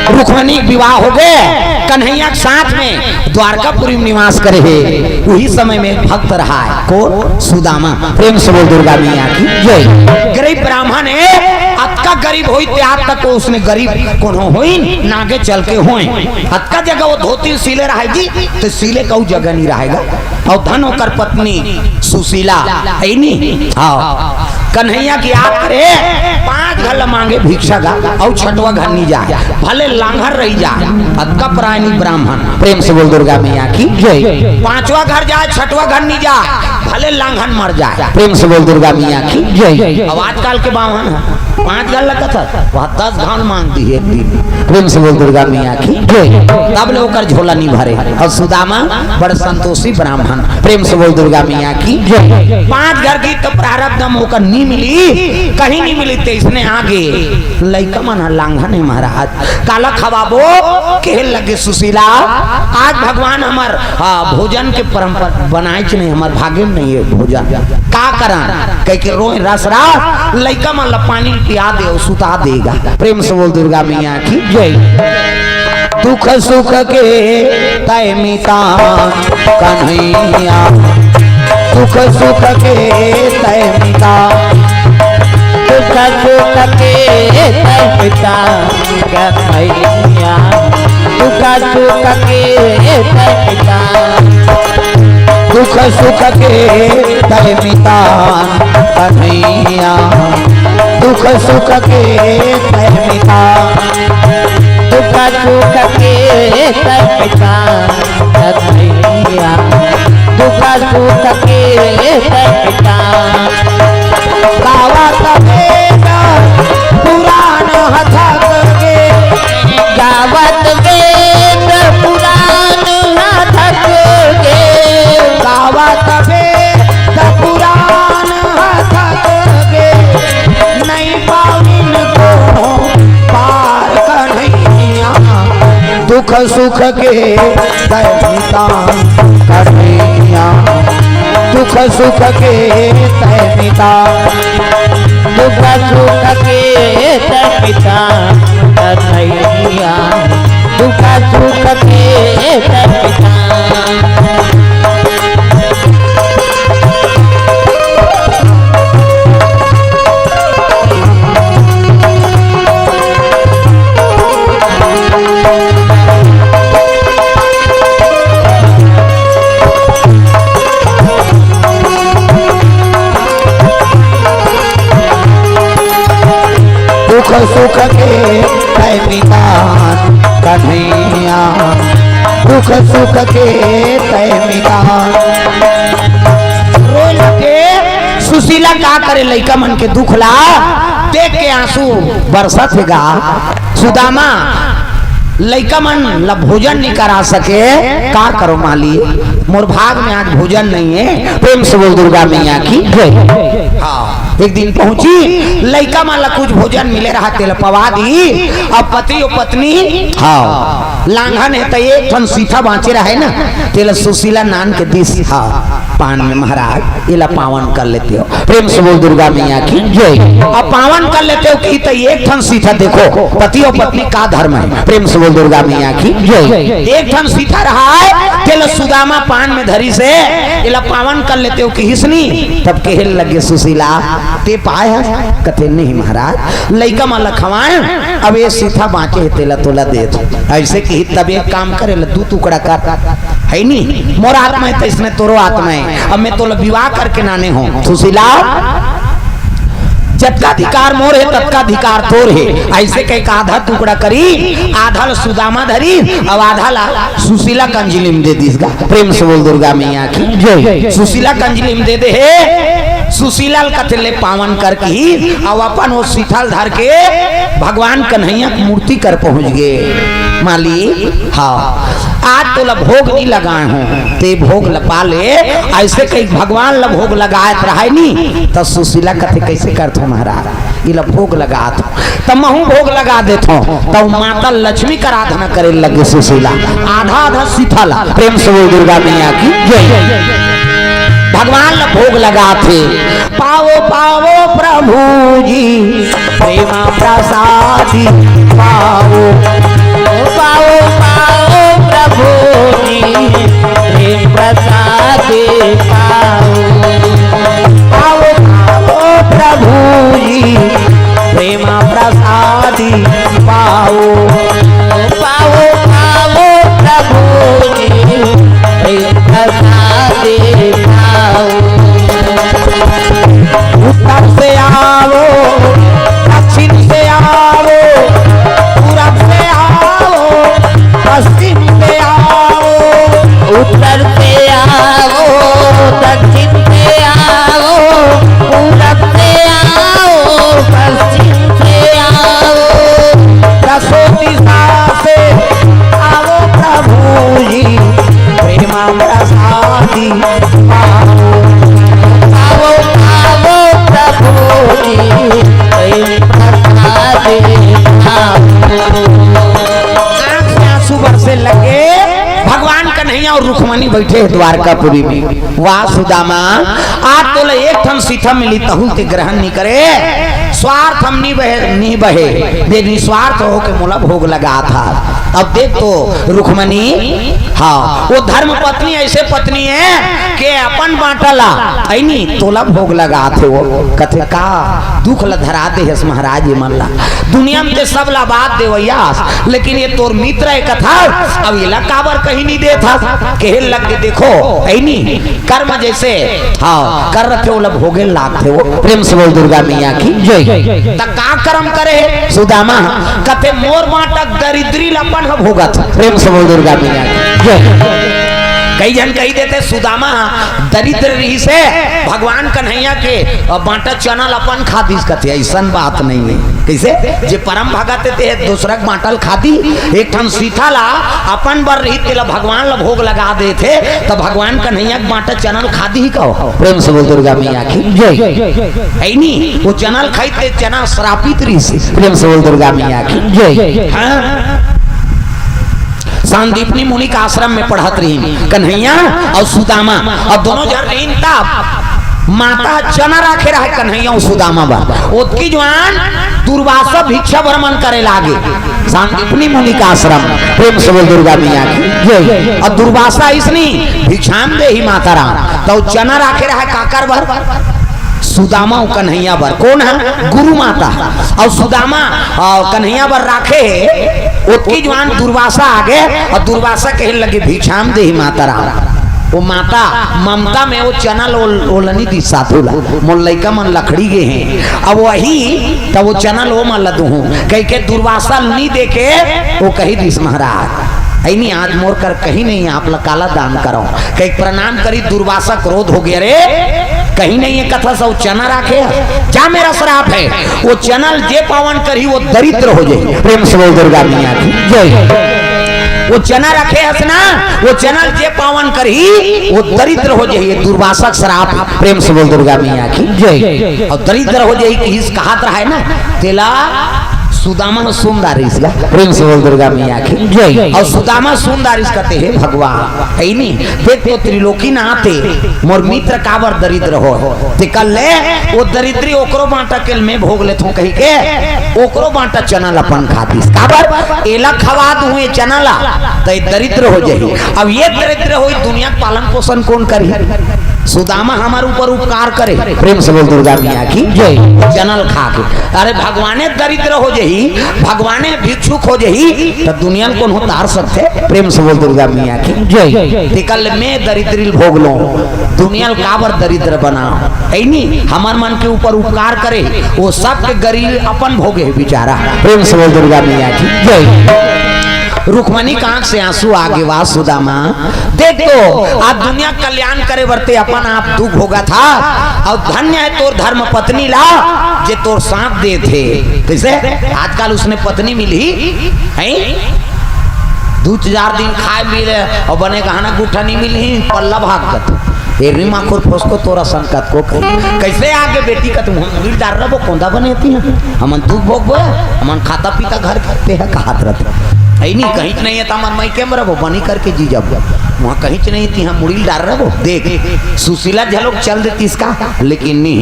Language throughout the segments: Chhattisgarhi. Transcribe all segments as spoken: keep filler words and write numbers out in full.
रुक्मणी के विवाह हो गए, कन्हैया के साथ में द्वारकापुरी में निवास करे हे। वही समय में एक भक्त रहा है, कौन? सुदामा। प्रेम से बोल दुर्गा मैया की जय। गरीब ब्राह्मण है, अतका गरीब होई ते आज तक उसने गरीब कोनो होई ना, आगे चल के होई। अतका जगह वो धोती सिले रहा है जी, तो सिले का जगह नहीं रहेगा। अउ धन ओकर पत्नी सुशीला, है नी? हाँ। कन्हैया के याद करे, पांच घर ल मांगे भिक्षा गा, अउ छठवा घर नी जाए, भले लांघर रही जाए, अतका परायणी ब्राह्मण। प्रेम से बोल दुर्गा मैया की जय। पांचवा घर जाए, छठवा घर नी जाए, भले लांघन मर जाए। प्रेम से बोल दुर्गा मैया की जय। अब आजकल के बावन है, पांच घर लगत है, वह दस घर मांग दी एक दिन। प्रेम से बोल दुर्गा मैया की जय। तब ले ओकर झोला नी भरे। अउ सुदामा बड़ संतोषी ब्राह्मण। प्रेम से बोल दुर्गा मैया की जय। पांच घर की तो प्रारब्ध म ओकर नी मिली, कहीं नी मिली, ते इसने आगे लइका मन ह लांघन हे महाराज। काला खवाबो? कहे लगे सुशीला, आज भगवान हमर, हाँ, भोजन के परंपरा बनाएच नहीं, हमर भागे में नहीं है भोजन। का करन? कह के रोए रस रस, लइका मन ल पानी पिया दे, सुता देगा। प्रेम से बोल दुर्गा मैया की जय। दुख सुख के तय मितान कन्हैया, दुख सुख के तय मितान। दुख सुख के तय मितान कन्हैया, दुख सुख के तय मितान। दुख सुख के तय मितान कन्हैया, दुख सुख के तय मितान। दुख सुख के तय मितान कन्हैया, दुख सुख के तय मितान। गावत वेद पुराण ह थक गे। गावत वेद पुराण ह थक गे। गावत वेद पुराण ह थक गे। नहीं पाविन कोनो पार कन्हैया। दुख सुख के तय मितान कन्हैया, दुख सुख के तय मितान। दुख सुख के तय मितान कन्हैया, दुख सुख के तय मितान। दुख सुख के तय मितान कन्हैया, दुख सुख के तय मितान। रोए लगे। सुशीला का करे, लइका मन के दुख ला देख के आंसू बरसत हे गा। सुदामा लइका मन ला भोजन नी करा सके, का करो माली, मोर भाग में आज भोजन नहीं है। प्रेम से बोल दुर्गा मैया की जय। हाँ, एक दिन पहुंची, लइका मन ला कुछ भोजन मिले रहा, तेला पवा दी। अब पति अउ पत्नी, हाँ, लांघन हे त एक ठन सीथा बांचे रहे ना, तेला सुशीला नान के दिस, हाँ, पान में महाराज, एला पावन कर लेते हो। प्रेम से बोल दुर्गा मैया की जय। अब पावन कर लेते हो कि त एक ठन सीथा, देखो पति अउ पत्नी का धर्म है। प्रेम से बोल दुर्गा मैया की जय। एक ठन सीथा रहा है, तेला सुदामा पान में धरी से एला पावन कर लेते हो किहिस नी। तब कहे लगे सुशीला, ते पाए है? कथे नहीं महाराज, लइका मन ल खवाए, अब ये सीथा बांचे हे, तेला तोला देत हंव। ऐसे कही तब एक काम करे, ला दू टुकड़ा कर, है नी? मोर आत्मा है त इसने तोरो आत्मा है। अब मैं तोला विवाह करके नाने हंव सुशीला, जतका अधिकार मोर हे, ततका अधिकार तोर हे। ऐसे कह के आधा टुकड़ा करी, आधा ला सुदामा धरी, अब आधा ला सुशीला के अंजलि में दे दिस गा। प्रेम से बोल दुर्गा मैया की जय। सुशीला के अंजलि में दे दे हे। सुशीला ल कथे ले पावन करके ही, अब अपन वो सीथा ल धर के भगवान कन्हैया के मूर्ति कर पहुंच गे। माली, हाँ, आज तोला भोग नी लगाए हंव, ते भोग ल पा ले। ऐसे कही भगवान ल भोग लगाए रहे नी, त सुशीला कथे कैसे करथो महाराज, इला भोग लगात हंव, त महूं भोग लगा देथंव। त माता लक्ष्मी के आराधना करे लगे सुशीला, आधा आधा सीथा ला। प्रेम से बोल दुर्गा मैया की जय। भगवान ल भोग लगाथे, पावो पावो प्रभु जी प्रेमा प्रसादी पावो। रुक्मणी बइठे हे द्वारकापुरी में। वाह सुदामा, आज तोला एक ठन सीता मिली, तहूँ ते ग्रहण नइ करे। स्वार्थ म नइ बहे, नइ बहे, जे निस्वार्थ होके मोला भोग लगात हस। अब देख तो रुक्मणी, हाँ, वो धर्म पत्नी अइसे पत्नी हे के अपन बाँटा ला, हइ नी, तोला भोग लगात हे वो। कथे का दुख ला धरा दे हस महाराज ये मन ला। दुनिया म ते सब ला बाँट देवइया हस, लेकिन ये तोर मित्र हे कथस, अब एला काबर कहीं नइ देत हस? कहे लग के देखो, हइ नी, कर्म जइसे, हाँ, कर रथे ओला भोगे लागथे वो। प्रेम से बोल दुर्गा मैया की जय। त का कर्म करे हे सुदामा? कथे मोर बाँटा दरिद्री ल अपन ह भोगत। प्रेम से बोल दुर्गा मैया की जय। कई झन कहि देथे सुदामा दरिद्र रिहिस हे, भगवान कन्हैया के बाँटा चना ल अपन खा दिस कथे। अइसन बात नइ हे। कइसे? जे परम भगत हे ते दूसरा के बाँटा ल खा दिही। एक ठन सीता ला अपन बर रहिस, तेला भगवान ला भोग लगा देथे, त भगवान कन्हैया के बाँटा चना ल खा दिही का? प्रेम से बोल दुर्गा मैया की जय। हइ नी, वो चना ल खाइस ते चना श्रापित रिहिस। प्रेम से बोल दुर्गा मैया की जय। हाँ। सांदीपनी मुनि के आश्रम में पढ़त रहिन कन्हैया अउ सुदामा, अउ दोनों झन रहिन। तब माता चना राखे रहय कन्हैया अउ सुदामा बर। ओतकी जुवार दुर्वासा भिक्षा भ्रमण करे लागे सांदीपनी मुनि के आश्रम। प्रेम से बोल दुर्गा मैया की जय। अउ दुर्वासा अइसने भिक्षाम देहि माता राम, त चना राखे रहय काकर बर? सुदामा अउ कन्हैया बर। कोन ह? गुरु माता। अउ सुदामा अउ कन्हैया बर राखे हे। ओतकी जुवार दुर्वासा आगे अउ दुर्वासा कहे लगे, "भिक्षाम देहि माता राम।" वो माता ममता में वो चना ल ओला नइ दिस साधु ला, "मोर लइका मन लकड़ी गे हे।" अब वही त वो चना ल ओमन ला दूहूँ कहिके दुर्वासा ल नइ देके वो कहि दिस, "महाराज, हइ नी, आज मोर कर कहीं नइ हे, आप ला काला दान करँव?" कहिके प्रणाम करिस, दुर्वासा क्रोध होगे, "अरे, कहीं नइ हे कथस अउ चना राखे हस? जा, मेरा श्राप हे, वो चना ल जे पावन करही वो दरिद्र हो जाही।" प्रेम से बोल दुर्गा मैया की जय। वो चना राखे हस ना, वो चना ल जे पावन करही वो दरिद्र हो जाही। ये दुर्वासा के श्राप हे। प्रेम से बोल दुर्गा मैया की जय। अउ दरिद्र हो जाही कहिस कहत रहय ना, तेला सुदामा ह सुन डारिस गा। प्रेम से बोल दुर्गा मैया की जय। अउ सुदामा सुन डारिस कथे, "हे भगवान, हइ नी, देख तो त्रिलोकीनाथ हे, मोर मित्र काबर दरिद्र होय?" तेकर ले वो दरिद्री ओकरो बाँटा के ल में भोग लेथँव कहिके ओकरो बाँटा चना ल अपन खा दिस। काबर? "एला खवा दूहूँ ये चना ला, त ये दरिद्र हो जाही। अब ये दरिद्र होही, दुनिया के पालन पोषण कोन करही? सुदामा हमर ऊपर उपकार करे।" प्रेम से बोल दुर्गा मैया की जय। चना ल खा के, अरे, भगवाने दरिद्र हो जाही, भगवाने भिक्षुक हो जाही, त दुनिया ल कोन उतार सकथे? प्रेम से बोल दुर्गा मैया की जय। तेकर ले में दरिद्री ल भोग लूँ, दुनिया ल काबर दरिद्र बनाँव? हइ नी, हमर मन के ऊपर उपकार करे, वो सब के गरीब अपन भोगे हे बेचारा। प्रेम से बोल दुर्गा मैया की जय। रुक्मणी के आँख से आँसू आगे, "वाह सुदामा, देख तो, आज दुनिया के कल्याण करे बर ते अपन आप दुख भोगत हस, अउ धन्य हे तोर धर्म पत्नी ला, जे तोर साथ देथे।" कइसे? आजकल उसने पत्नी मिलही, हैं? दू चार दिन खाय मिले अउ बने गहना गुट्ठा नइ मिलही, पल्ला भाग जाथे। ए रीमा खुर फुसको तोर असन कतको कही। कइसे आगे बेटी कथे, "मुड़ी ल डार रबो, कोंदा बने तिहाँ। हमन दुख भोगबो, हमन खाता पीता घर करते हैं," कहत रथे। हइ नी, कहींच नइ हे त हमर मइके म रबो, बनी करके जी जाबो। उहाँ कहींच नइ हे, तिहाँ मुड़ी ल डार रबो। देख, सुशीला घलोक चल देतिस का, लेकिन नइ,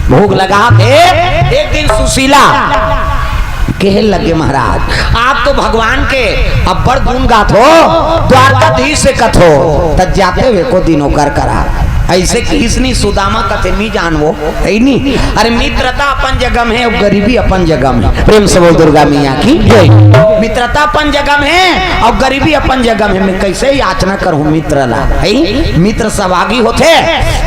भोग लगात हे। एक दिन सुशीला कहे लगे, "महाराज, आप तो भगवान के अब्बड़ गुण गाथो, द्वारकाधीश से कथो, त जाते हुए को दिन ओकर करा।" अइसे कहिस नी, सुदामा कथे, "मी जानवो, हइ नी?" अरे, मित्रता अपन जगह में हे अउ गरीबी अपन जगह में हे। प्रेम से बोल दुर्गा मैया की जय। मित्रता अपन जगह में हे अउ गरीबी अपन जगह में हे। में कइसे याचना करहूँ मित्र ला, हइ? मित्र सौभागी होथे,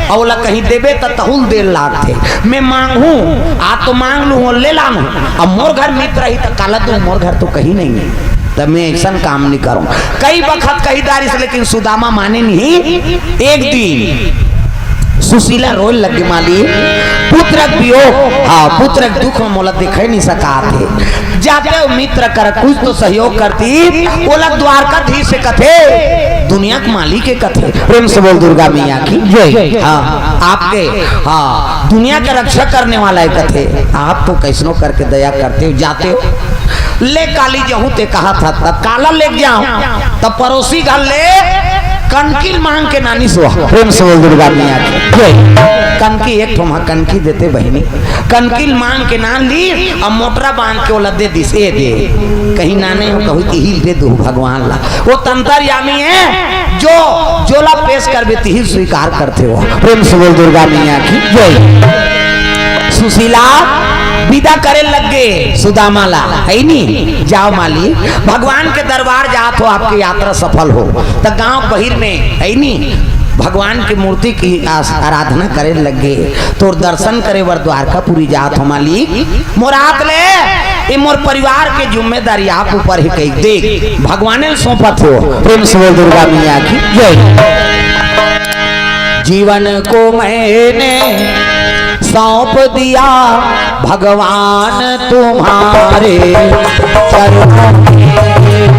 अउ ओला कहीं देबे त तहूँ ल दे ल लागथे। में माँगहूँ, आज तो माँग लूँ, ले लानहूँ। अब मोर घर मित्र ही त काला दूँ, मोर घर तो कहीं नइ हे, त में अइसन काम नइ करँव। कई बखत कहि डारिस, लेकिन सुदामा माने नहीं। एक दिन सुशीला रोय लगे, "मालिक, पुत्र के वियोग, हाँ, पुत्र के दुख में मोला देखे नइ सकात हे। जाते हुए मित्र कर कुछ तो सहयोग करती, ओला द्वारकाधीश से कथे, दुनिया के मालिक हे कथे।" प्रेम से बोल दुर्गा मैया की जय। हाँ, आपके, हाँ, दुनिया का रक्षा करने वाला हे कथे, आप तो कइसनो करके दया करते हो, जाते हो। "ले काली जहूँ ते कहत हस, त काला लेके जाँव?" त परोसी घर ले कनकी ल मांग के नानिस वो। प्रेम से बोल दुर्गा मैया की जय। कनकी एक ठो मा कनकी देते बहिनी, कनकी ल मांग के नान ली, अब मोटरा बांध के ओला दे दिस, ए दे, कहीं नाने हो, कहीं तिही ल दे दू भगवान ला। वो त अंतर्यामी हे, जो जोला पेश करबे तिही ल स्वीकार करथे वो। प्रेम से बोल दुर्गा मैया की जय। सुशीला विदा करे लग गे सुदामा ला, हे नी? जाव मालिक, भगवान के दरबार जात हो, आपके यात्रा सफल हो। त गांव बहिर में, हे नी, भगवान के मूर्ति की आस-, आराधना करे लग गे, तोर दर्शन करे बर द्वारकापुरी जात हो मालिक। मोर हाथ ले, ए मोर परिवार के जिम्मेदारी आप ऊपर हे कहि देख, भगवाने ल सौंपत हो। प्रेम से बोल दुर्गा मैया की जय। जीवन को मैंने सौंप दिया भगवान तुम्हारे चरणों में।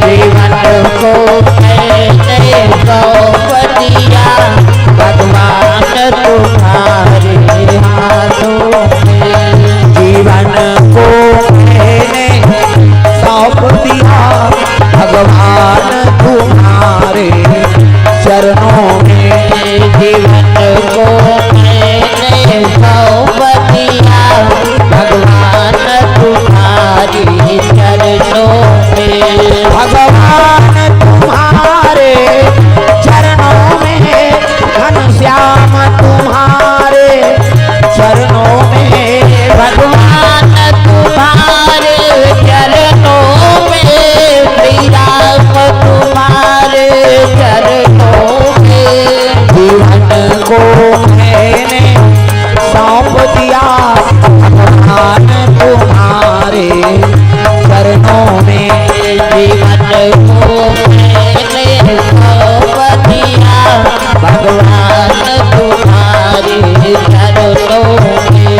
जीवन को मैंने सौंप दिया भगवान तुम्हारे हाथों में। जीवन को मैंने सौंप दिया भगवान तुम्हारे चरणों में। जीवन को मैंने सौंप दिया भगवान तुम्हारे चरणों में। भगवान तुम्हारे चरणों में, घनश्याम तुम्हारे चरणों में। भगवान तुम्हारे चरणों में, श्री राम तुम्हारे चरणों में। जीवन को मैंने सौंप दिया भगवान तुम्हारे चरणों में। जीवन को मैंने सौंप दिया भगवान तुम्हारे चरणों में।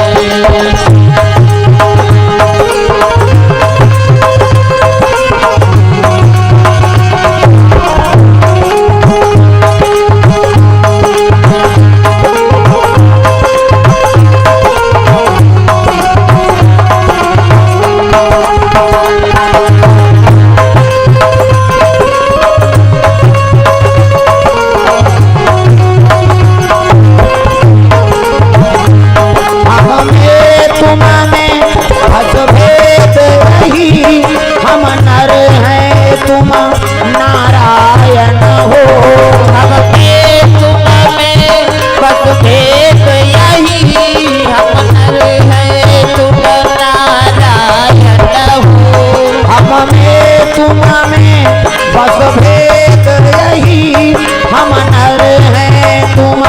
हमें तुम में बस भेद यही, हम नर हैं तुम नारायण हो। हमें तुम में बस भेद यही, हम नर हैं तुम नारायण हो। हम में तुम में बस भेद यही, हम नर हैं तुम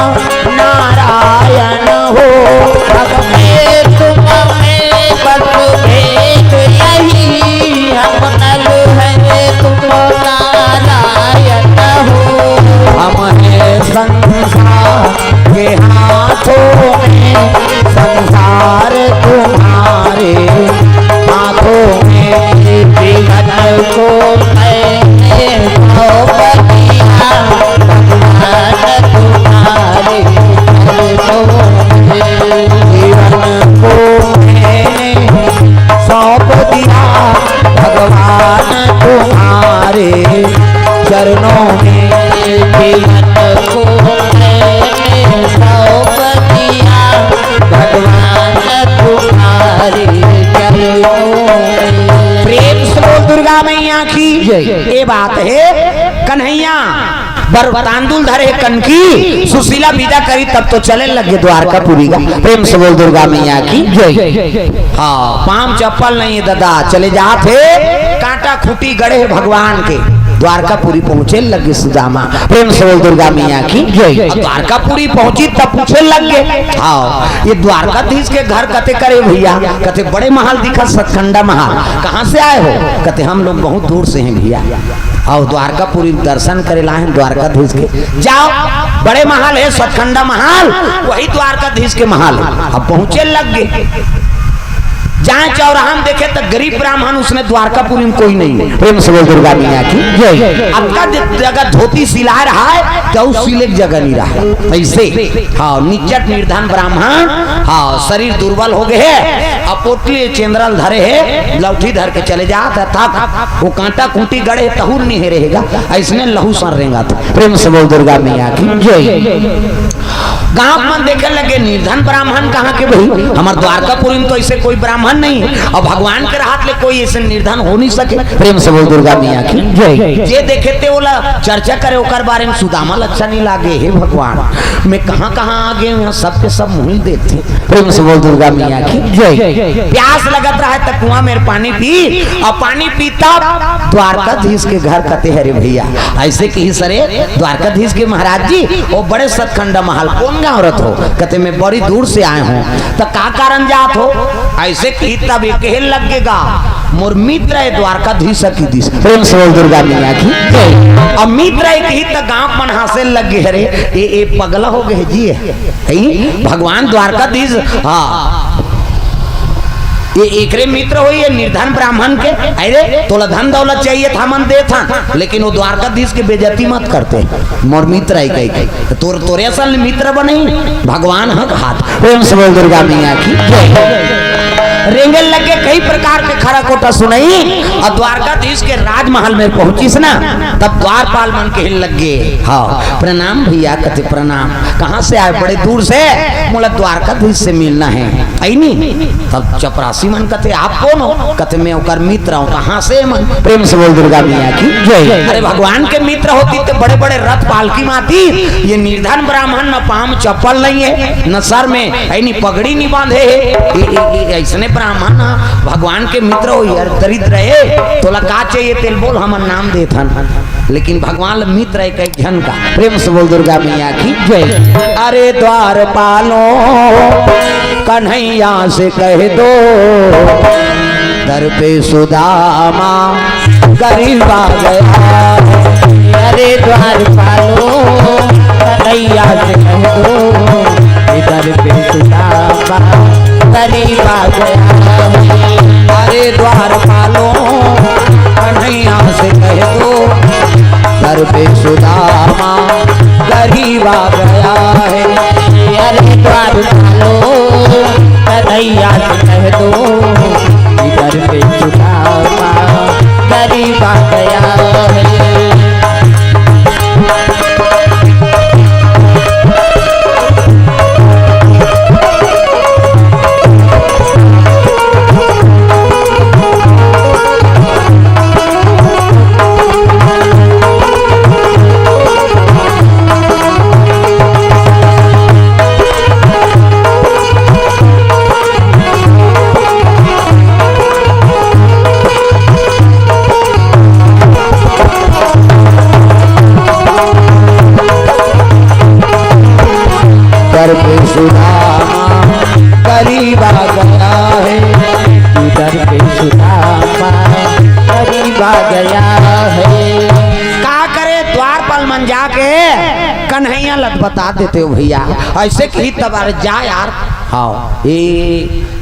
नारायण हो। हम में तुम में बस भेद यही, हम नर हैं तुम नारायण हो। हम हैं संसार के हाथों में, संसार तुम्हारे हाथों में। जीवन को मैंने सौंप दिया भगवान तुम्हारे चरणों में। जीवन को मैंने सौंप दिया भगवान तुम्हारे चरणों में। जीवन को मैंने सौंप दिया भगवान तुम्हारे चरणों में। प्रेम से बोल दुर्गा मैया की जय। ये बात है कन्हैया बर तांदूल धरे हे कनकी, सुशीला विदा करी तब तो चले लगे द्वारकापुरी गा। प्रेम से बोल दुर्गा मैया की जय। हाँ, पाँव चप्पल नहीं है दादा, चले जात हे कांटा खूंटी गड़े हे भगवान के। द्वारकापुरी पहुंचे लगे सुदामा। प्रेम से बोल दुर्गा मैया की जय। अब द्वारकापुरी पहुंची तब पूछे लग गे, हाँ, ये द्वारकाधीश के घर कते करे भैया? कते बड़े महल दिखत, सतखंडा महल। कहाँ से आए हो? कते हम लोग बहुत दूर से हैं भैया। अउ द्वारकापुरी दर्शन करे ला आए हैं द्वारकाधीश के। जाव, बड़े महल हे सतखंडा महल, वही द्वारकाधीश के महल हे। अब पहुंचे लग गे। जहाँ चौराहा में देखे त गरीब ब्राह्मण, उसने द्वारकापुरी में कोई नहीं है। प्रेम से बोल दुर्गा मैया की जय। अतका ज-, जगह धोती सिलाए रहा है, केहू सिले के जगह नहीं रहा है। ऐसे, हाँ, निचट निर्धन ब्राह्मण, हाँ, शरीर दुर्बल हो गए है, अब पोटली चेंदरल धरे है, लौठी धर के चले जात है, थक, वो कांटा खूंटी गड़े, तहूर नहीं रहेगा, ऐसने लहू सर रेंगा था। प्रेम से बोल दुर्गा मैया की जय। गांव मन देखे लगे, निर्धन ब्राह्मण कहाँ के भाई? हमार द्वारकापुरी में तो ऐसे कोई ब्राह्मण नहीं है, और भगवान के रहत ले कोई ऐसे निर्धन हो नहीं सके। प्रेम से बोल दुर्गा मैया की जय। जे देखे ते ओला चर्चा करे, ओकर बारे में सुदामा ल अच्छा नहीं लागे, हे भगवान, मैं कहाँ कहाँ आ गए हूँ, यहाँ सबके सब मुँह ही देते। प्रेम से बोल दुर्गा मैया की जय। प्यास लगत रहा है तो कुआं में पानी पी, और पानी पीता द्वारकाधीश के घर कते हरे भैया। ऐसे कही सरे द्वारकाधीश के महाराज जी, वो बड़े सतखंडा महल, कौन गांव रथ हो? कते मैं बड़ी दूर से आए हूँ। तो का कारण जात हो? ऐसे कही तब ये कहे लग गे गा, मोर मित्र है द्वारकाधीश की दिस। प्रेम से बोल दुर्गा मैया की जय। अब मित्र है कही तो गांव मन हंसे लग गए, अरे ये, ये पगला हो गए जी, है भगवान द्वारकाधीश। हाँ, ये एकरे मित्र होई, ये निर्धन ब्राह्मण के। अरे तोला धन दौलत चाहिए था, मन देत हन, लेकिन वो द्वारकाधीश के बेइज्जती मत करते। मोर मित्र है कही, कही। तो तोर, तोरे असल मित्र बनही, भगवान ह कहात। प्रेम से बोल दुर्गा मैया की जय। रेंगे लगे कई प्रकार के खरा खोटा सुनई, और द्वारकाधीश के राजमहल में पहुंचिस ना, तब द्वारपाल मन कहे लगे, हाँ, प्रणाम भैया, कथे प्रणाम। कहाँ से आए? बड़े दूर से। बोला द्वारकाधीश से मिलना है, आई नहीं? तब चपरासी मन कथे, आप कौन हो? कथे मैं ओकर मित्र हूँ। कहाँ से मन? प्रेम से बोल दुर्गा मैया की जय। अरे भगवान के मित्र होती तो बड़े बड़े रथ पालकी में आती। ये निर्धन ब्राह्मण न पाँव में चप्पल नहीं है, न सर में है नहीं, पगड़ी नहीं बांधे है। ये, ये, ये ऐसने ब्राह्मण ना भगवान के मित्र हो यार, दरिद्र है। तोला का चाहिए तेल बोल, हमन नाम देथन। लेकिन भगवान ल मित्र है कई झन का। प्रेम से बोल दुर्गा मैया की जय। अरे द्वारपालों, कन्हैया से कह दो, दर पे सुदामा गरीब आ गया है। अरे द्वारपालों, कन्हैया से कह दो, इधर पे सुदामा गरीब आ गया है। अरे द्वारपालों, कन्हैया से कह दो, घर पे सुदामा गरीब आ गया है। अरे द्वारपालों, कन्हैया से कह दो, इधर पे सुदामा गरीब आ गया है। कर पे सुदामा गरीब आ गया है, इधर पे सुदामा गरीब आ गया है। का करे, द्वारपाल मन जाके कन्हैया ल त बता देते हो भैया, ऐसे कही तब, अरे जा यार, हाँ, ए,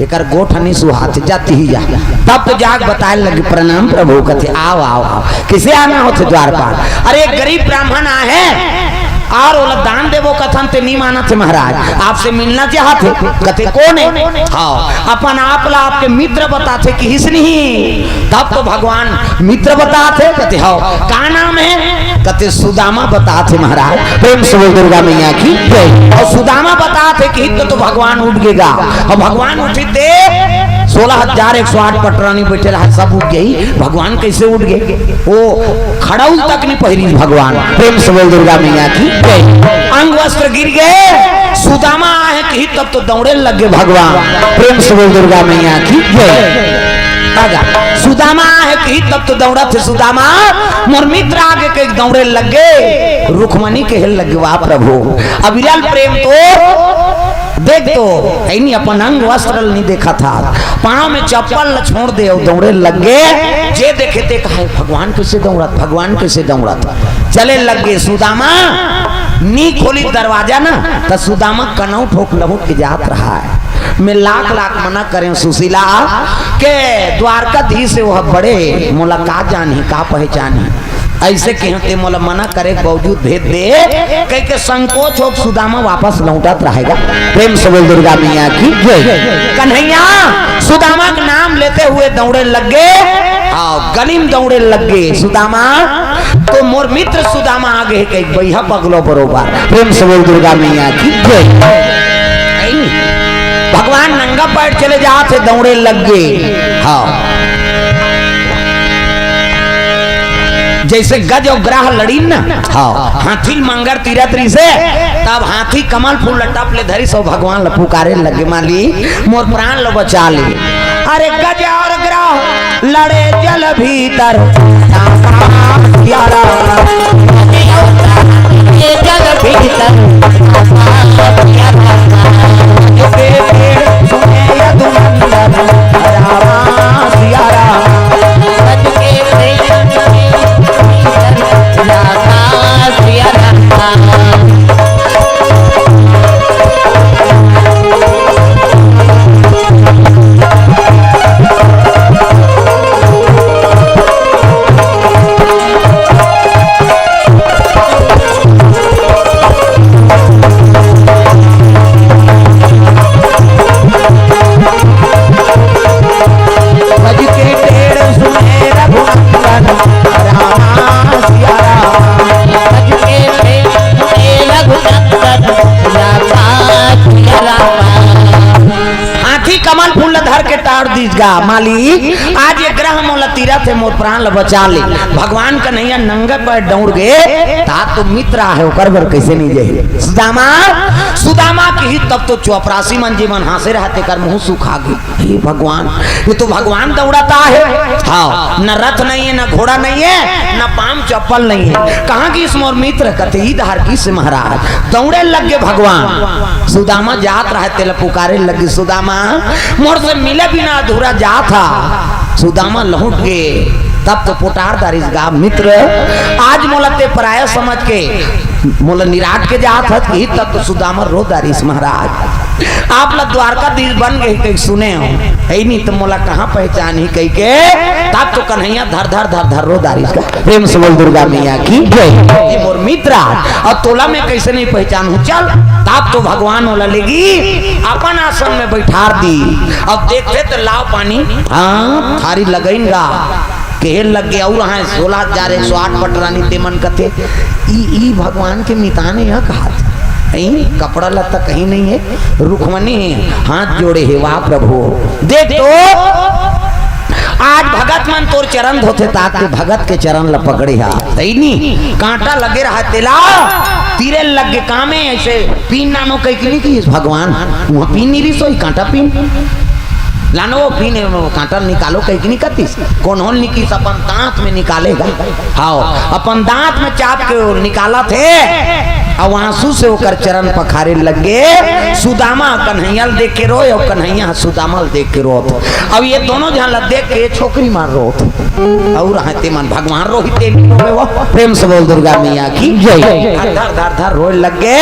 एकर गोठ नहीं सुहात, जाती ही जा। तब तो जाग बताए लगे, प्रणाम प्रभु, कथे, आओ, आओ, आओ। किसे आना होथे द्वारपाल? अरे, एक गरीब ब्राह्मण आए हैं और ओला दान देबो कथन ते नहीं मानत हे महाराज, आपसे मिलना चाहत हे। कथे, कौन है? हाँ, अपन आप ला आपके मित्र बताथे किहिस नहीं। तब तो भगवान मित्र बताथे, कथे, हाँ, का नाम है? कथे, सुदामा बताथे महाराज। प्रेम से बोल दुर्गा मैया की जय। और सुदामा बताथे कि तो, तो भगवान उठ गेगा। और भगवान उठिते सोलह हजार एक सौ आठ पटरानी बैठे रहा, सब उठ गई। भगवान कैसे उठ गए? वो खड़ाउल तक नहीं पहिरी भगवान। प्रेम से बोल दुर्गा मैया की जय। अंग वस्त्र गिर गए, सुदामा आहे कि तब तो दौड़े लग गए भगवान। प्रेम से बोल दुर्गा मैया की जय। आगा, सुदामा आहे कि तब तो दौड़त हे सुदामा, मोर मित्र आगे के दौड़े लग गए, रुक्मणी कहे लग गए, वाह प्रभु, अविरल प्रेम तो देख तो, है नहीं, अपन अंग वस्त्र नहीं देखा था, पाँव में चप्पल ल छोड़ दे और दौड़े लग गए। जे देखे ते कहे, भगवान कैसे दौड़त, भगवान कैसे दौड़त। चले लग गए सुदामा, नी खोली दरवाजा ना, त सुदामा कनऊ ठोक लहुट के जात रहा है। मैं लाख लाख मना करें सुशीला के द्वारकाधीश से, वह बड़े मोला का जानही, का पहचानही, ऐसे कहे ते मोला मना करे के बावजूद भेज दे, कह के संकोच हो सुदामा वापस लौटत रहेगा। प्रेम से बोल दुर्गा मैया की जय। कन्हैया सुदामा का नाम लेते हुए दौड़े लग गे, हाँ, गली में दौड़े लग गे। सुदामा तो मोर मित्र सुदामा आगे है, कहीं बैहा पगलो बरोबर। प्रेम से बोल दुर्गा मैया की जय। भगवान नंगा पैर चले जात हे, दौड़े लग गे। हाँ, जैसे गज अउ ग्राह लड़ीन ना, हाँ, हाथी ल मंगर तीरत रहिसे, तब हाथी कमल फूल ल टप ले धरिस अउ भगवान ल पुकारे लगे, माली मोर प्राण ल बचा ले। अरे गज अउ ग्राह लड़े जल भीतर, रामा सिया रामा। ये जल भीतर, रामा सिया रामा। ये पेड़ सुने यदुनंदन, रामा सिया रामा। गज के पेड़ सुने यदुनंदन, रामा सिया रामा। भज के टेढ़ सुने रघुनंदन, रामा सिया रामा। भज के टेढ़ सुने रघुनंदन, रामा सिया रामा। हाथी कमल फूल धर के टार दीस गा, माली, आज ये ग्रह मोला तीरथ हे, मोर प्राण ल बचा ले। भगवान कन्हैया नंगे पैर दौड़ गे, ता तो मित्र आहे, ओकर बर कैसे नहीं जाही? सुदामा, सुदामा किही तब तो चौपरासी मन जी मन हाँसे रहते, कर मुँह सुखा गे। हे भगवान, ये तो भगवान दौड़ाता है। हाँ, न रथ नहीं है, न घोड़ा नहीं है, न पाम चप्पल नहीं है। कहाँ गिस मोर मित्र? कथे ई धार गिस महाराज। दौड़े लग गे भगवान। सुदामा जात रहे, तेला पुकारे लग गे, सुदामा, मोर से मिले बिना अधूरा जात हा। सुदामा लहुट गे, तब तो पोटार दारिस गा, मित्र, आज मोला ते पराया समझ के मोला निराट के जात हस, कि तब तो सुदामा रो दारिस महाराज। आप ला द्वारकाधीश बन गे कहि सुने हो, है नहीं तो मोला कहाँ पहचानही कहि के, तब तो कन्हैया धर धर धर धर रो दारिस गा। प्रेम से बोल दुर्गा मैया की जय। ये मोर मित्र आय, अउ तोला मैं कैसे नहीं पहचानहूँ? चल, तब तो भगवान ओला लेगी अपन आसन में बैठार दी। अब देखते तो लाव पानी, हाँ, थारी लगइन गा। कहे लग गे, अउ हाँ, सोलह हजार एक सौ आठ पटरानी तेमन कथे, ई, ई भगवान के मितान हे या कहात? नहीं, कपड़ा लत्ता कहीं नहीं है। रुक्मणी हाथ जोड़े हे, वाह प्रभु, देख तो आज भगत मन तोर चरण धोथे, तात के भगत के चरण ल पकड़े हा। तैनी कांटा लगे रहा तेला, तीरे लग गे कामे, ऐसे पीन लानो कहि के नहीं किस भगवान, वहाँ पीन नहीं रिसोई, कांटा पीन लानो, वो पीन, वो कांटा निकालो कहि के नहीं कतिस, कोन होल निकिस अपन दांत में निकाले गा। हाँ, अपन दांत में चाप के वो निकालथे, अउ आंसू से ओकर चरण पखारे लग गे। सुदामा कन्हैया ल देख के रोय, अउ कन्हैया सुदामा ल देख के रोत। अब ये दोनों झन ल देख के छोकरी मन रोत। अउ रहते मन भगवान रोहित देवी रोवे वो। प्रेम से बोल दुर्गा मैया की जय। धर धर धर धर रोय लग गे।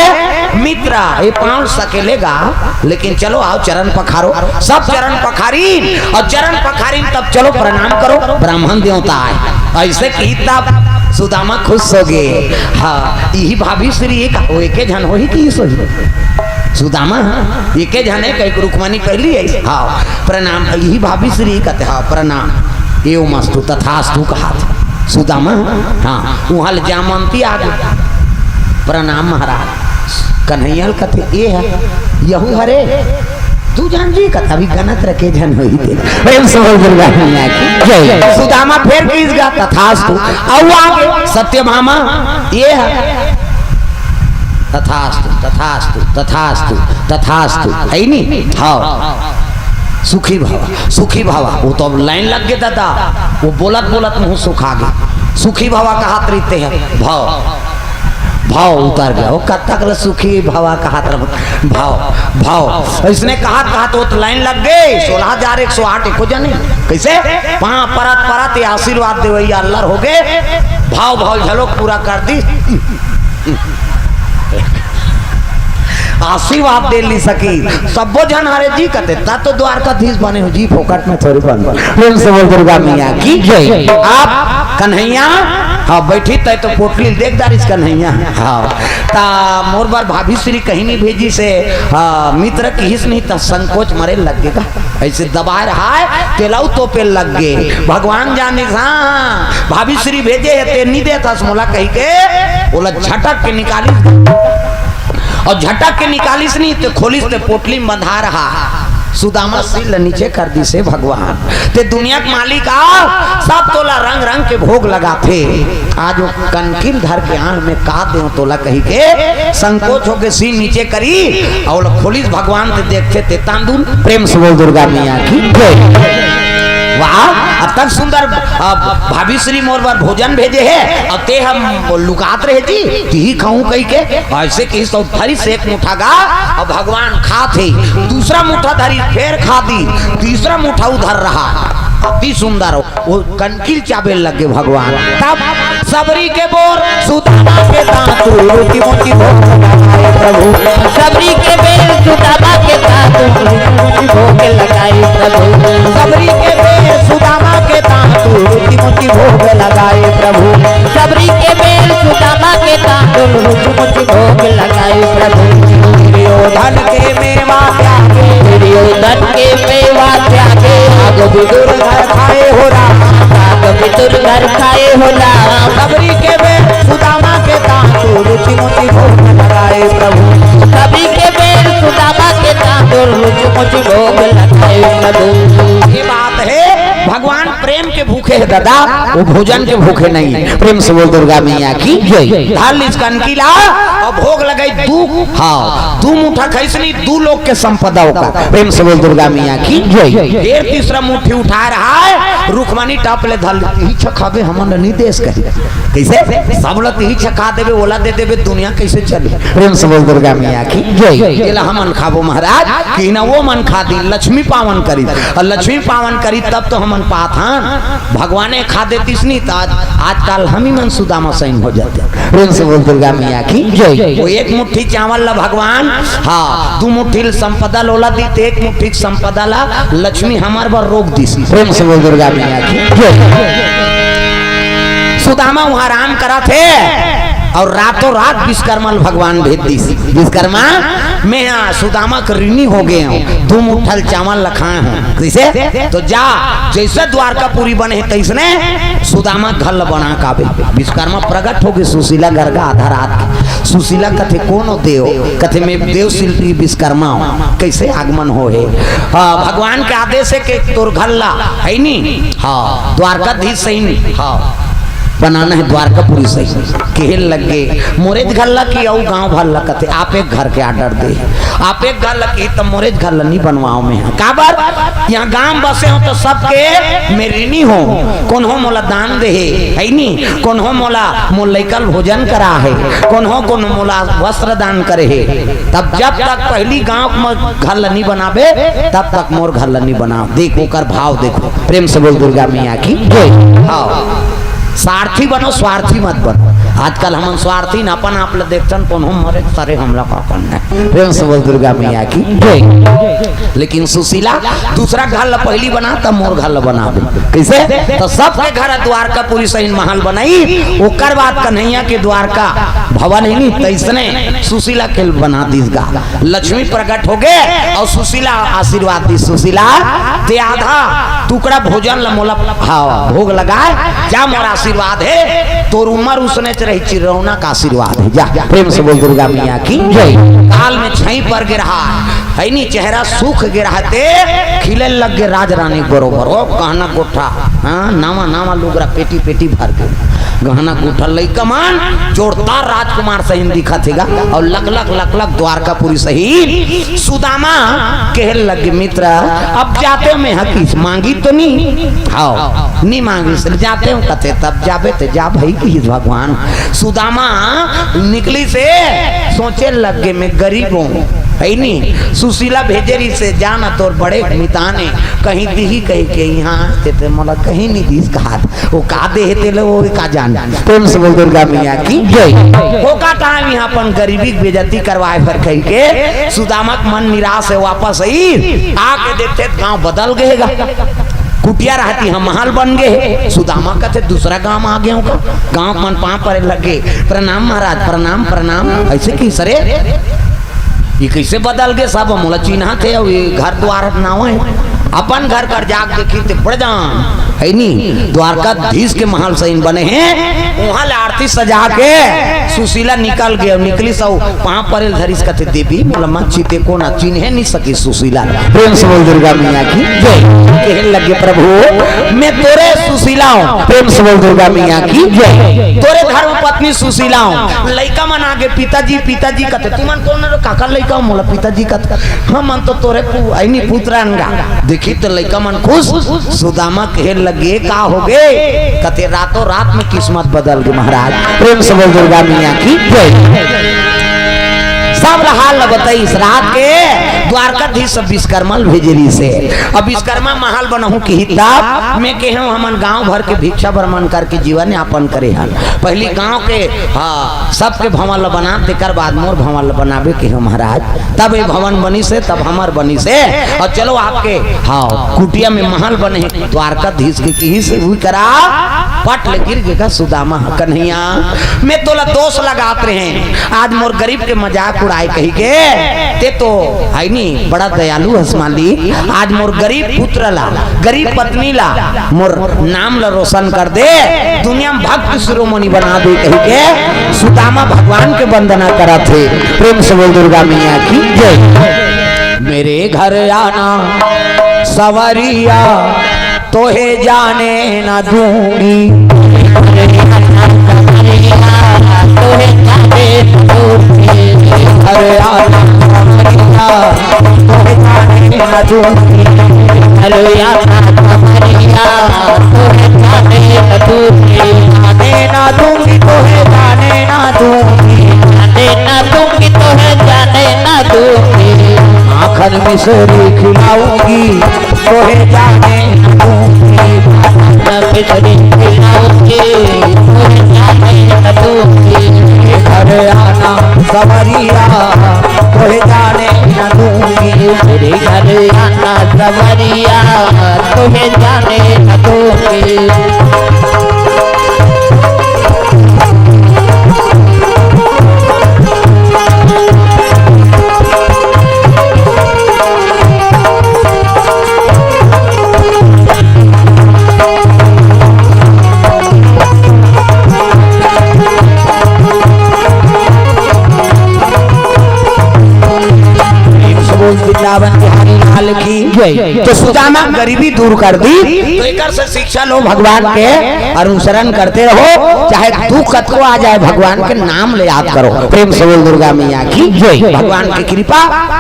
मित्र, ये पाँव सकेले गा, लेकिन चलो आओ चरण पखारो। सब चरण पखारी, अउ चरण पखारी तब चलो प्रणाम करो ब्राह्मण देवता आय। ऐसे की तब सुदामा खुश हो गे। हाँ, इही भाभी श्री एक, वो एके झन होही कि सोही? सुदामा, हाँ, एके झन हे, कहि के रुक्मणी पहली है। हाँ, प्रणाम, इही भाभी श्री कथे, हाँ, प्रणाम। एवमस्तु, तथास्तु कहात। सुदामा, हाँ, उहाँ ले जामंती आ गे। प्रणाम महाराज। कन्हैया ल कथे, ए ह, यहू हरे। दू झन जी कथा भी गनत रखे झन होई थे। प्रेम से बोल दुर्गा मैया की जय। सुदामा फेर किस गा तथास्तु। अउ आगे सत्यभामा, ए ह। तथास्तु, तथास्तु, तथास्तु, तथास्तु। है नी? हाँ। सुखी भवा, सुखी भवा। वो तो अब लाइन लग गे दादा। वो बोलत बोलत मुँह सुखा गे। सुखी भवा कहात रहिते हैं। भव। भव उतर गे। वो कब तक ल सुखी भवा कहात रह। भव, भव। अइसने कहात कहात वो तो लाइन लग गे। सोलह हजार एक सौ आठ एको झन हे। कैसे? पाँव परत परत ये आशीर्वाद देवइया अल्लर हो गे। भव, भव झलक पूरा कर दी। आशीर्वाद दे ली सकी। सब्बो झन हरे जी कथे, "ता तो द्वारकाधीश बने हो जी, फोकट में थोड़ी बन।" प्रेम से बोल दुर्गा मैया की जय। आप कन्हैया, हाँ, बैठी तय तो पोटली देख दारिस कन्हैया। हाँ, ता मोर बर भाभी श्री कहीं नहीं भेजी से, हाँ, मित्र किहिस नहीं ता संकोच मरे लग गे। ऐसे दबाए रहा है, तेलाऊ तोपे लग गे। भगवान जाने, हाँ, भाभी श्री भेजे है, ते नहीं देता मोला कही के, बोला झटक के निकाली। अउ झटक के निकालिस नहीं, ते खोलिस ते पोटली में बंधा रहा। सुदामा सिर ल नीचे कर दिस हे भगवान। ते दुनिया के मालिक आ, सब तोला रंग रंग के भोग लगाथे। आज वो कनकिल धर के आंख में का देव तोला कही के संकोच होके सिर नीचे करी, अउ ओला खोलिस भगवान ते देखथे ते तांदुल। प्रेम से बोल दुर्गा मैया की जय। वाह, अतक सुंदर, अ, भाभी श्री मोर बर भोजन भेजे हे, अउ ते हम लुकात रहे जी, तिही खाऊं कही के, ऐसे कहिस तो धरिस एक मुठा गा, अउ भगवान खाथे, दूसरा मुठा धरिस, फेर खा दिस, तीसरा मुठा उधर रहा, अति सुंदर, वो कनकिल चाबे लग गे भगवान। तब सबरी के बोर सुदामा के दांत, रुचि मुचि भोग लगाए प्रभु। सबरी के बेर सुदामा के दांत, रुचि मुचि भोग लगाए प्रभु। सबरी के बेर सुदामा के दांत, रुचि मुचि भोग लगाए प्रभु। सबरी के बेर सुदामा के दांत, रुचि मुचि भोग लगाए प्रभु। दुर्योधन के मेवा त्यागे, दुर्योधन के मेवा त्यागे, आग विदुर घर खाए हो राम। आग विदुर घर खाए हो राम। सबरी के बेर सुदामा के दांत, रुचि मुचि भोग लगाए प्रभु। सबरी के बेर सुदामा के दांत, रुचि मुचि भोग लगाए प्रभु। ये बात है, भगवान प्रेम के भूखे है दादा, वो भोजन के भूखे नहीं है। प्रेम से बोल दुर्गा मैया की जय। धर लिस कनकिला अउ भोग लगाई दू, हाँ, दू मुठा खइस नहीं, दू लोग के संपदा ओकर। प्रेम से बोल दुर्गा मैया की जय। फेर तीसरा मुट्ठी उठा रहा है, रुक्मणी टप ले धर लिस, "इही छखाबे, हमन ल नहीं देस कही।" कैसे? सब ल तिही छखा देबे, ओला दे देबे, दुनिया कैसे चले? प्रेम से बोल दुर्गा मैया की जय। एला हमन खाबो महाराज, कि ना वो मन खा दी, लक्ष्मी पावन करी। अउ लक्ष्मी पावन करी तब तो हमन पात हन। भगवाने खा देतिस नहीं त आज, आजकल हम ही मन सुदामा सैन हो जाते। प्रेम से बोल दुर्गा मैया की जय। वो एक मुट्ठी चावल ला भगवान, हाँ, दू मुट्ठी ल संपदा ल ओला दीस, एक मुट्ठी के संपदा ला लक्ष्मी हमर बर रोक दिस। प्रेम से बोल दुर्गा मैया की जय। सुदामा वहाँ आराम करत हे अउ रातों रात विश्वकर्मा ल भगवान भेज दिस। विश्वकर्मा, मैं यहाँ सुदामा के ऋणी हो गए हूँ, दू मुट्ठा ल चावल ल खाए हूँ। कैसे? तो जा, जैसे द्वारकापुरी बने हे तैसने सुदामा घर ल बना काबे। विश्वकर्मा प्रगट हो गे सुशीला घर का आधा रात के। सुशीला कथे, "कौन हो देव?" कथे, "मैं देव शिल्पी विश्वकर्मा हूँ।" कैसे आगमन हो हे? हाँ, भगवान के आदेश है कि तोर घर ला, है नी? हाँ, द्वारकाधीश सही नी? हाँ, बनाना है द्वारकापुरी सही। केहे लग गे, "मोरेच घर ला कि अउ गांव भर ला?" कथे, "आप एक घर के order दे, आप एक घर ला।" कि "तब मोरेच घर ला नहीं बनवाओ मैं यहाँ।" काबर? यहाँ गांव बसे हो तो सबके मैं ऋणी हो। कोन्हो मोला दान दे हे, है नी? कोन्हो मोला, मोर लइका ल भोजन करा हे, कोन्हो, कोनो मोला वस्त्र दान करे हे। तब जब तक पहली गांव में घर ल नहीं बनाबे, तब तक मोर घर ल नहीं बनाओ। देख ओकर भाव देखो। प्रेम से बोल दुर्गा मैया की जय। आओ। सारथी बनो, स्वार्थी मत बनो। आजकल हमन स्वार्थी न, अपन आप ल देखथन, कोनो मरे सरे हमला का करना है। प्रेम से बोल दुर्गा मैया की जय। लेकिन सुशीला दूसरा घर ला पहली बना, तब मोर घर ला बना दे। कैसे? तो सबके घर द्वारकापुरी सही महल बनाई, ओकर बाद कन्हैया के द्वारका भवन ही नहीं, तैसने सुशीला के बना दिस गा। लक्ष्मी प्रकट हो गे अउ सुशीला आशीर्वाद दिस। सुशीला, ते आधा टुकड़ा भोजन ला मोला, हाँ, भोग लगाए, जा मोर आशीर्वाद है, तोर उमर उसने च रही, चिरौना का आशीर्वाद है। जा, प्रेम से बोल दुर्गा मैया की जय। काल में छई पर गे रहा, है नी, चेहरा सूख गे रहा, ते खिले लग गे राज रानी बरोबर। ओ गहना गुट्ठा, हाँ, नावा नावा लुगरा पेटी पेटी भर गे, गहना गुट्ठा, लइका मन जोरदार राजकुमार सही दिखत हे गा, अउ लक लक लक लक द्वारकापुरी सही। सुदामा कहे लग गे, "मित्र, अब जाते में हकीस मांगी तो नहीं?" हाँ, नहीं मांगी, सर जाते हो कथे, "तब जाबे ते जा भाई," किहिस भगवान। सुदामा निकलिस हे, सोचे लग गे, "मैं गरीब हूँ, है नी, सुशीला भेजे रहिसे, "जाना तोर बड़े मितान हे, कहीं दिही कहिके, इहाँ ते, ते मोला कहीं नहीं दिस कहात, वो का दे हे तेला, वो का जान।" प्रेम से बोल दुर्गा मैया की जय। होका टाइम इहाँ अपन गरीबी के बेइज्जती करवाए बर कहिके सुदामा के मन निराश हे, वापस आई, आके देखथे त गाँव बदल गे हे गा। कुटिया रहती हम महल बन गे हे। सुदामा कथे, "दूसरा गाँव आ गे हों का?" गाँव के मन पाँव परे लग गे, "प्रणाम महाराज, प्रणाम, प्रणाम।" ऐसे कहिस रे, ये कैसे बदल गे सब, मोला चिन्हाथे, अउ ये घर द्वार नावा हे। अपन घर कर जाके देखिस ते बड़ जान, है नी, द्वारकाधीश के महल सहीन बने हे। उहाँ ले आरती सजा के सुशीला निकल गे, निकलिस अउ पाँव परे ल धरिस, कथे, "देवी, मोला मत चिन्हे, कोन चिन्हे नहीं सकिस सुशीला।" प्रेम से बोल दुर्गा मैया की जय। कहे लगे, "प्रभु, मैं तोरे सुशीला हों।" प्रेम से बोल दुर्गा मैया की जय। "तोरे धर्म पत्नी सुशीला हों।" लइका मन आगे, "पिताजी, पिताजी," कथे, "तुमन कोन हो?" "काकर लइका हो, मोला पिताजी कथे?" "हमन तो तोरे पु-, ऐनी पुत्र अन गा।" देखिस त लइका मन खुश, सुदामा कहे लगे, "का हो गे?" कथे, "रातों रात में किस्मत बदल गे महाराज।" प्रेम से बोल दुर्गा मैया की जय। सब हाल ल बताइस, रात के द्वारकाधीश सब विश्वकर्मा ल भेजे रहिसे। अब विश्वकर्मा महल बनाहूँ किहिस तब, मैं कहे हों हमन गाँव भर के भिक्षा भ्रमण करके जीवन यापन करे हन। पहिली गाँव के, हाँ, सबके भवन ल बना, तेकर बाद मोर भवन ल बनाबे कहे हों महाराज। तब ये भवन बनिस हे, तब हमर बनिस हे। अउ चलो आपके, हाँ, कुटिया में महल बने हे, द्वारकाधीश के किहिस हे, उही करा पट ले गिर गे गा सुदामा ह। "कन्हैया, मैं तोला दोष लगात रहें, आज मोर गरीब के मजाक उड़ाए कहिके, ते तो है नी बड़ा दयालु हस माली, आज मोर गरीब पुत्र ला, गरीब पत्नी ला, मोर नाम ला रोशन कर दे, दुनिया में भक्त शिरोमणि बना दे," कहिके सुदामा भगवान के वंदना करत हे। प्रेम से बोल दुर्गा मैया की जय। "मेरे घर आना सवरिया, तोहे जाने ना दूंगी।" घर आना सवरिया, तोहे जाने ना दूंगी। जाने ना दूंगी, तोहे जाने ना दूंगी। जाने ना दूंगी, तोहे जाने ना दूंगी। माखन मिश्री खिलाऊंगी, तोहे जाने ना दूंगी। माखन मिश्री खिलाऊंगी, तोहे जाने ना दूंगी। घर आना सवरिया, तोहे जाने ना दूंगी। घर आना सवरिया, तोहे जाने ना दूंगी। प्रेम से बोल वृंदावन बिहारी लाल की जय। तो सुदामा गरीबी दूर कर दी, तो एकर से शिक्षा लो, भगवान के अनुसरण करते रहो, चाहे दुख कतको आ जाए, भगवान के नाम ले याद करो। प्रेम से बोल दुर्गा मैया की जय। भगवान की कृपा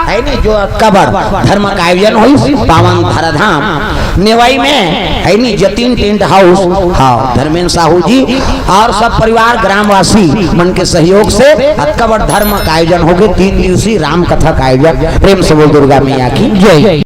है नी, जो अतका बड़ धर्म का आयोजन होइस पावन धराधाम नेवाई में, है नी, जतीन टेंट हाउस, हाँ, धर्मेंद्र साहू जी और सब परिवार ग्रामवासी मन के सहयोग से अतका बड़ धर्म का आयोजन हो गे, तीन दिवसीय राम कथा का आयोजन। प्रेम से बोल दुर्गा मैया की जय।